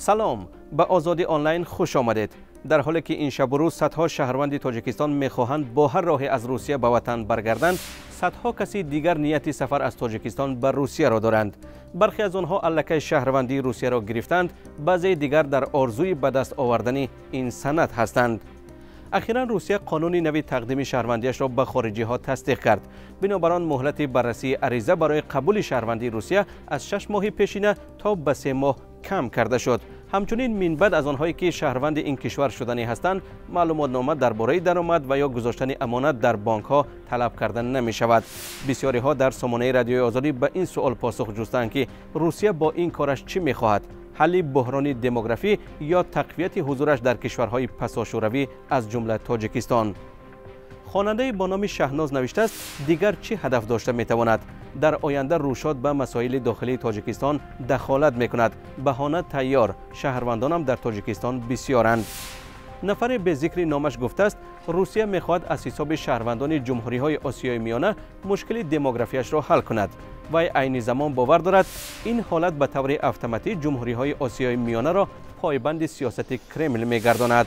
Салом, ба Озодӣ Онлайн хуш омадед. Дар ҳоле ки ин шабу рӯз садҳо шаҳрванди Тоҷикистон мехоҳанд бо ҳар роҳе аз Русия ба ватан баргарданд, садҳо каси дигар нияти сафар аз Тоҷикистон ба Русияро доранд. Бархе аз онҳо аллакай шаҳрвандии Русияро гирифтанд, баъзеи дигар дар орзуи ба даст овардани ин санад ҳастанд. Ахиран Русия қонуни нави тақдими шаҳрвандиашро ба хориҷиҳо тасдиқ кард. Бинобар он муҳлати баррасии ариза барои қабули шаҳрвандии Русия аз 6 моҳи пешина то ба 3 моҳ кам карда шуд. Ҳамчунин минбаъд аз онҳое ки шаҳрванди ин кишвар шуданӣ ҳастанд, маълумотнома дар бораи даромад ва ё гузоштани амонат дар бонкҳо талаб карда намешавад. Бисёриҳо дар сомонаи Радиои Озодӣ ба ин суол посух ҷустанд, ки Русия бо ин кораш чӣ мехоҳад? Ҳалли буҳрони демографӣ ё тақвияти ҳузураш дар кишварҳои пасошӯравӣ аз ҷумла Тоҷикистон. Хонандаи бо номи Шаҳноз навиштааст, дигар чӣ ҳадаф дошта метавонад? Дар оянда рӯшод ба масоили дохилии Тоҷикистон дахолат мекунад. Баҳона тайёр, шаҳрвандонам дар Тоҷикистон бисёранд. Нафаре бе зикри номаш гуфтааст, Русия мехоҳад аз ҳисоби шаҳрвандони ҷумҳуриҳои Осиёи Миёна мушкили демографияшро ҳал кунад. Вай айни замон бовар дорад, ин ҳолат ба таври автоматӣ ҷумҳуриҳои Осиёи Миёнаро пойбанди сиёсати Кремл мегардонад.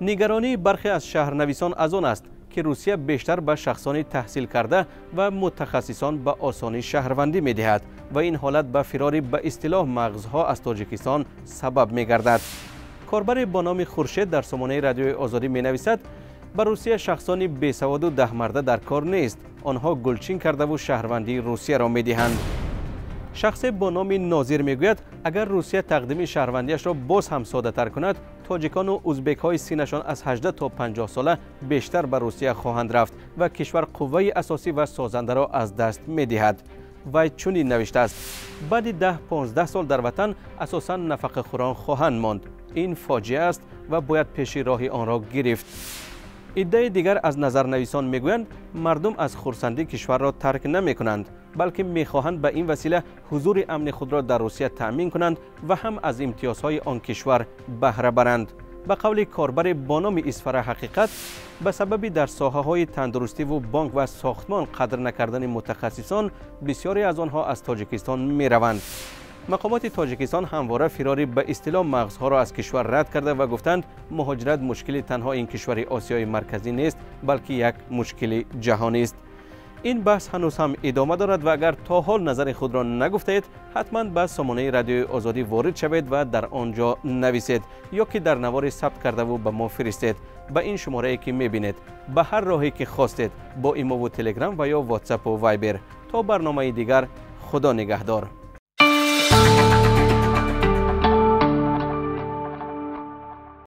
Нигаронии бархе аз шаҳрнависон аз он аст, ки Русия бештар ба шахсони таҳсилкарда ва мутахассисон ба осонӣ шаҳрвандӣ медиҳад ва ин ҳолат ба фирори ба истилоҳ мағзҳо аз Тоҷикистон сабаб мегардад. Корбаре бо номи Хуршед дар сомонаи Радиои Озодӣ менависад, ба Русия шахсони бесаводу даҳмарда дар кор нест, онҳо гулчин кардаву шаҳрвандии Русияро медиҳанд. Шахсе бо номи Нозир мегӯяд, агар Русия тақдими шаҳрвандиашро боз ҳам соддатар кунад, тоҷикону узбекҳои синнашон аз 18 то 50 сола бештар ба Русия хоҳанд рафт ва кишвар қувваи асосӣ ва созандаро аз даст медиҳад. Вай чунин навиштааст, баъди 10-15 сол дар ватан асосан нафақахӯрон хоҳанд монд. Ин фоҷиа аст ва бояд пеши роҳи онро гирифт. Иддаи дигар аз назарнависон мегӯянд, мардум аз хурсандӣ кишварро тарк намекунанд, балки мехоҳанд ба ин васила ҳузури амни худро дар Русия таъмин кунанд ва ҳам аз имтиёзҳои он кишвар баҳра баранд. Ба қавли корбаре бо номи Исфара Ҳақиқат, ба сабаби дар соҳаҳои тандурустиву бонк ва сохтмон қадр накардани мутахассисон, бисёре аз онҳо аз Тоҷикистон мераванд. Мақомоти Тоҷикистон ҳамвора фирори ба истилоҳ мағзҳоро аз кишвар рад карда ва гуфтанд, муҳоҷират мушкили танҳо ин кишвари Осиёи Марказӣ нест, балки як мушкили ҷаҳонист. Ин баҳс ҳанӯз ҳам идома дорад ва агар то ҳол назари худро нагуфтаед, ҳатман ба сомонаи Радиои Озодӣ ворид шавед ва дар он ҷо нависед ё ки дар навори сабт кардаву ба мо фиристед. Ба ин шуморае ки мебинед, ба ҳар роҳе ки хостед, бо имову Телеграм ва ё Ватсапу Вайбер. То барномаи дигар, Худо нигаҳдор.